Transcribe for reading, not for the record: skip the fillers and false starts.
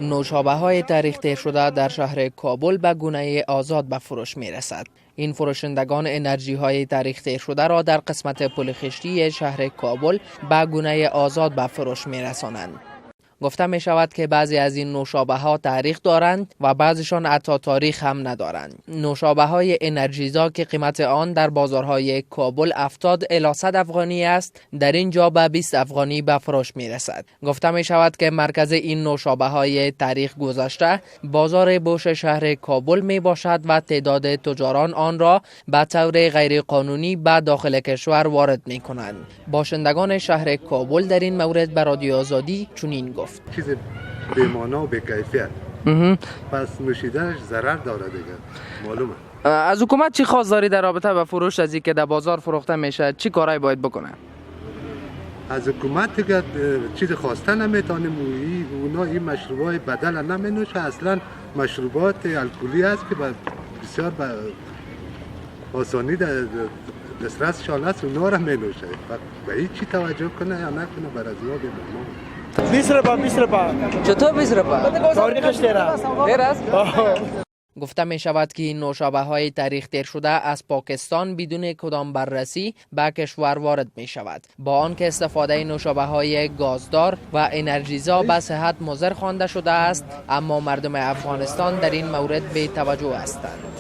نوشابه های تاریخ تیر شده در شهر کابل به گونه آزاد به فروش می رسد. این فروشندگان انرژی های تاریخ تیر شده را در قسمت پل خشتی شهر کابل به گونه آزاد به فروش می رسانند. گفته می شود که بعضی از این نوشابه ها تاریخ دارند و بعضیشان حتی تاریخ هم ندارند. نوشابه های انرژیزا که قیمت آن در بازارهای کابل 70 الی 100 افغانی است، در اینجا به 20 افغانی به فروش می رسد. گفته می شود که مرکز این نوشابه های تاریخ گذشته بازار بوش شهر کابل می باشد و تعداد تجاران آن را به طور غیر قانونی به داخل کشور وارد می کنند. باشندگان شهر کابل در این مورد به رادیو آزادی چنین گفت: چیز بی‌معنا و بی‌کیفیت، پس نوشیدنش ضرر داره دیگه، معلومه. از حکومت چی خواست داری در رابطه به فروش از که در بازار فروخته میشه؟ چی کارایی باید بکنه؟ از حکومت دیگه چیز خواسته نمیتونیم. اونا این مشروبای بدل نمی نوشه. اصلا مشروبات الکلی است که بسیار به آسانی دسترسشان است، اونا را می نوشه. به هیچ چی توجه کنه یا نکنه، بر از اونا بی‌معنا. 20 روپه، 20 روپه. چطور 20 روپه؟ تاریخش تیره. تیر است؟ گفته می شود که این نوشابه های تاریخ تیر شده از پاکستان بدون کدام بررسی به کشور وارد می شود. با آنکه استفاده نوشابه های گازدار و انرژیزا به صحت مضر خوانده شده است، اما مردم افغانستان در این مورد بی توجه هستند.